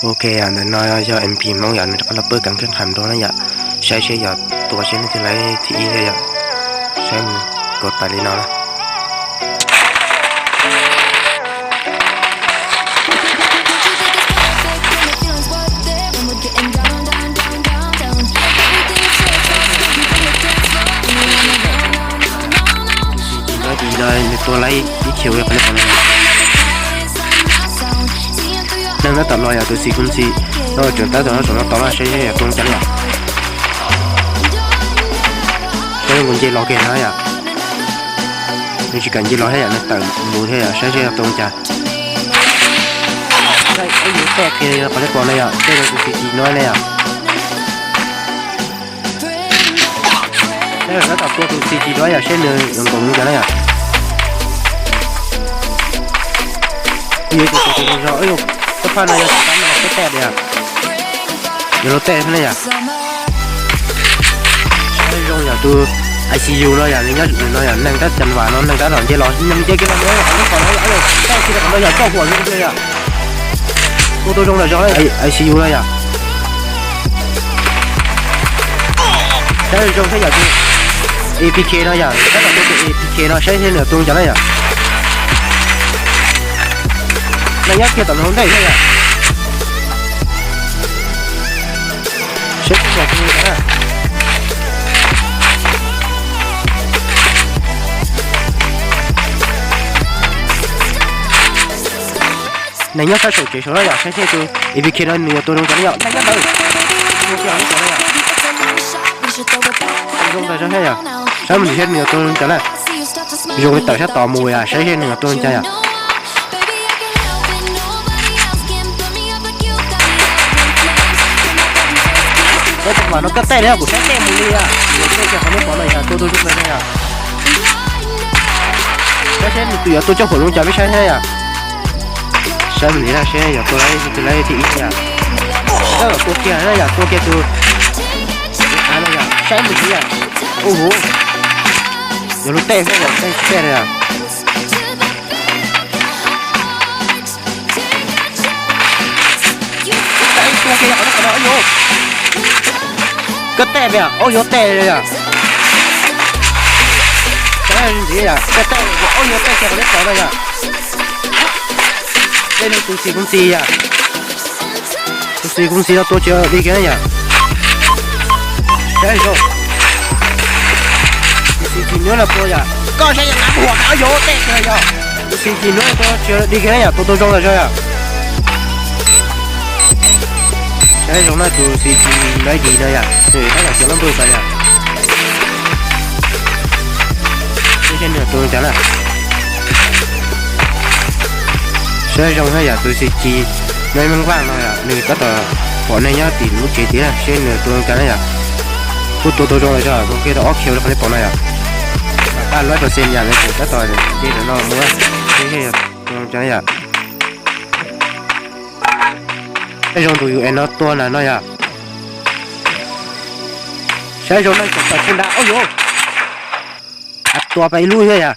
Ok, ntawm no yog M P Hmoob yom, nws rov qab los pab kam keeb kham dua na yom. Saib seb yog tua seb leej twg lawv thib ib thiab yom. Saib mus, kav tas li no na. Tus C G no ces nws tua laib ib kiag ua qhov nej pom no. Neeg tab tom los yom, tus C G no tseem tab tom no, tseem no tos na, saib seb yog tua zoo cas na yom. Saib nws nce los kiag no yom. Nws tsis kam nce los thiab yom, nws tawm mus thiab yom, saib seb yog tua zoo cas. Saib, yus tej kiag qhov nej pom no yom, tej tus C G no ne yom. Saib tab tom tua tus C G no yom, saib nws yuav nkaum zoo cas na yom. Yuav tus tus tus zog, ib, tus phaj no yog tus tab no peb tej tias yog luag tej thiab ne yom. Saib zoo yom, tus I C U no yom, nws nyob no yom, neeg tab cam vam no, neeg tab tom nce los, neeg nce kiag los, qhov no yom, tej kiag qhov no yog txoj huam zoo kiag yom. Tua tau zoo lawm zog, I C U no yom. Saib zoo thiab yom, tus A P K no yom, tab tom tua tus A P K no saib seb nws tua zoo cas na yom. Neeg nyob kiag tom no ntej thiab yom. Saib seb tua zoo cas na. Neeg nyob sab saum tsev saud na yom, saib seb tus A P K no nws yuav tua zoo cas na yom, neeg nyob ntawd. Tua kiag no yom. Zoo tas zog thiab yom. Saib mus ntsis seb nws yuav tua zoo cas na. Zoo li tawm sab tod mus yom, saib seb nws yuav tua zoo cas yom. Tab sis mas no koj tej li kuv saib tej mus li yom, tej kiag qhov nej pom no yom, tua tua zoo tas zog yom. Saib seb nws tus yuav tua txoj huam zoo cas peb saib thiab yom. Saib mus ntsis na, saib yog tua laib, tus laib thib ib yom. Tab tom tua kiag na yom, tua kiag tus av no yom, saib mus ntsis yom. Ua huv, yog luag tej thiab yom, tej tsis tej na yom. Tua kiag yog qhov no, ua huv, koj tej yom, ua yuav tej yom. Saib ntsis yom, koj tej, ua yuav tej kiag qhov nej pom no yom. Tej no tus xis kuv xis yom. Tus xis kuv xis no tua tsis li kiag na yom. Saib zoo, tus xis tsis nuav no tua yom, koj saib yog av huam, ua yuav tej kiag yom. Tus xis tsis nuav no tua tsis li kiag na yom, tua tau zoo tas zog yom. Saib zoo na, tus xis tsis nuav no yom, nws tab tom xyuas lub ntuj tas yom. Saib seb nws tua zoo cas na. Saib zoo thiab yom, tus xis tsis no ib meej vaj no yom, nws tab tom pom neeg nyob tim lub tsev tid na, seb nws tua zoo cas na yom. Kuj tua tau zoo lawm zog, tua kiag tau ob kiag rau qhov nej pom no yom. Paj lab rau xees yom, nws tab tom nce ntawm no mus, seb tua zoo cas na yom. Saib zoo tus U S no tua na no yom. Saib zoo na, tawm tawm pug nrad, ua yuav, tua pais ib lub thiab yom.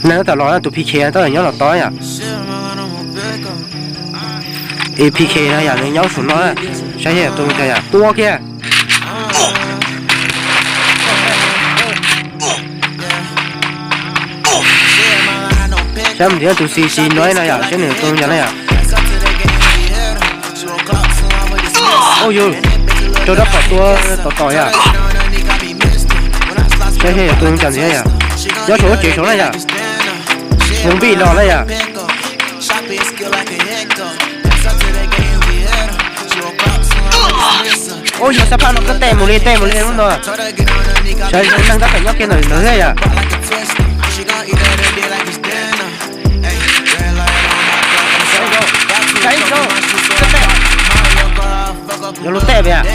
Neeg tab tom los na, tus P K tab tom nyob los tod yom. A P K no yom, nws nyob saum no na. Saib seb yog tua zoo cas yom, tua kiag. Saib mus ntsis tus xis tsis nuav no yom, saib nws tua zoo cas na yom. Ua yuav, rau rab phom tua tom tom yom. Saib seb yog tua zoo cas ntxiv yom. Nyob saum lub tsev saud na yom. Mus npij los na yom. Ua yuav, xab phaj no koj tej mus li, tej mus li lub no. Saib zoo, neeg tab tom nyob kiag ntawm ntawd thiab yom. Saib zoo, koj tej, yuav luag tej pes.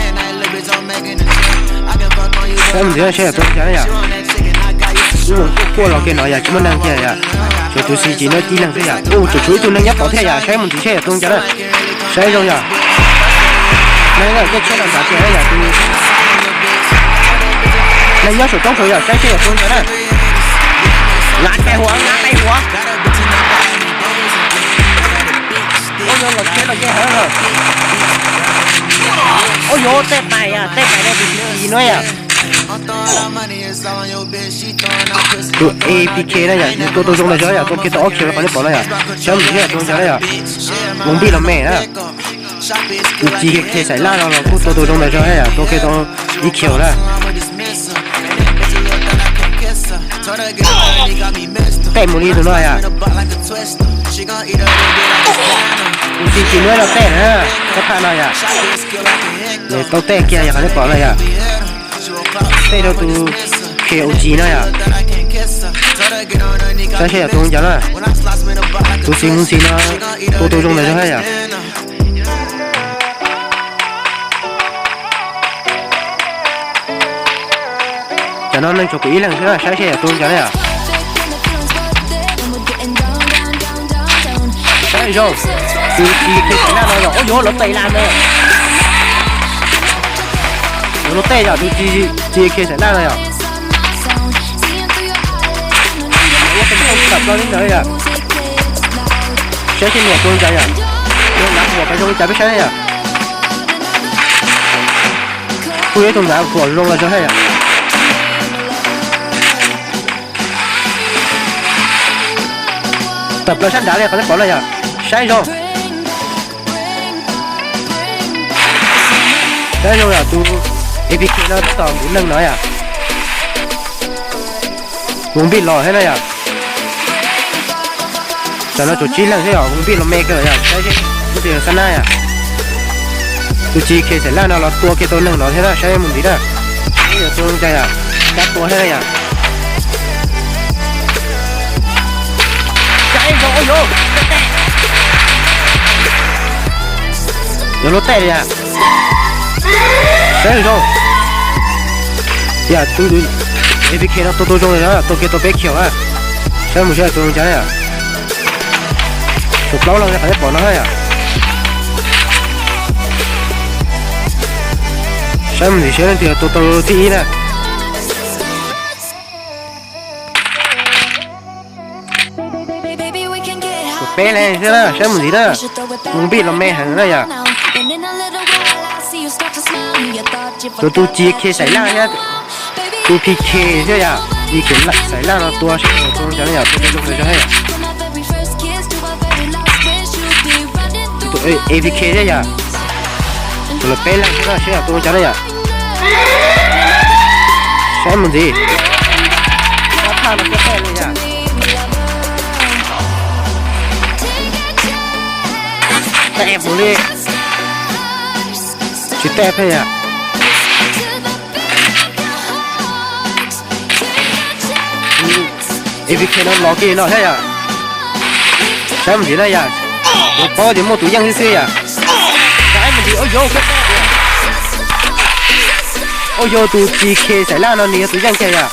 Saib mus ntxiv saib yog tua cas na yom. Wb mus kuaj kuaj los kiag no yom, tsis muaj neeg kiag yom. Tshuav tus xis tsis nuav tib leeg xwb yom. Ua, tshuav ib tug neeg nyob tod thiab yom, saib mus ntxiv saib yog tua cas na. Saib zoo yom. Neeg tej tshuab no nrad kiag yom, tus neeg nyob saum roob saud yom, saib seb yog tua cas na. Nqa tais huam, nqa tais huam. Ua Los tsheb los yeej heev os. Ua yuav tej pais yom, tej pais no tus G G no yom. Tus A P K na yom, nws tua tau zoo ntawm zog yom, tua kiag tau ob kiag rau qhov nej pom no yom. Saib mus ntsis tua zoo ntawm zog na yom. Mus npij los me na. Tus G K Xaim Laj no los kuj tua tau zoo ntawm zog na yom, tua kiag tau ib kiag na. Tej mus li tus no yom. Tus G K no los tej na, koj tham no yom. Tau tej kiag yog qhov nej pom no yom. Tej rau tus K O G no yom. Saib seb yog tua zoo cas na. Tus xis mus xis no tua tau zoo ntawm zog na yom. Cov no nees nkaum ib leeg xwb na, saib seb yog tua zoo cas na yom. Saib zoo, tus G K Xaim Laj no yom, ua yuav lov tej laj na. Yuav lov tej yom, tus G K Xaim Laj no yom. Ua tej tau tam plaub li ntawd yom. Saib seb niam tua zoo cas yom. Ua nav kuam pais zoo li cas peb saib yom. Kuj yuav ib tug nav kuam zoo los zoo thiab yom. Tam plaws sab nrad li qhov nej pom no yom. Saib zoo. Saib zoo yom, tus A P K no tab tom npuv neeg no yom. Mus npij los thiab na yom. Tam no tshuav tsib leeg thiab yom, mus npij los me kawg yom, saib seb tus xab nab yom. Tus G K Xaim Laj no los tua kiag tau neeg no thiab na, saib mus ntsis na. Yuav tua zoo cas yom, kab tua thiab na yom. Yuav luag tej li yom. Saib zoo. Yom, tus A P K no tua tau zoo li no, tua kiag tau peb kiag na. Saib mus seb tua zoo cas na yom. Tshuav plaub leeg li qhov nej pom no thiab yom. Saib mus ntsis seb leej twg tua tau thib ib na. Tshuav peb leeg thiab na, saib mus ntsis na. Mus npij los me heev na yom. Tshuav tus G K Xaim Laj thiab tus P K thiab yom, P K Xaim Laj no tua seb tua zoo cas na yom, tua zoo zoo thiab yom. Tus A P K thiab yom. Tshuav lawv peb leeg thiab na, seb yog tua zoo cas na yom. Saib mus ntsis. Kab phaj no kab phaj li yom. Tej mus li. Tsis tej thiab yom. A P K no los kiag no thiab yom. Saib mus ntsis na yom. Yuav paub tias muaj tus yeej xwb xwb yom. Saib mus ntsis, ua yuav, ua yuav tus P K Xaim Laj no nws yog tus yeej kiag yom.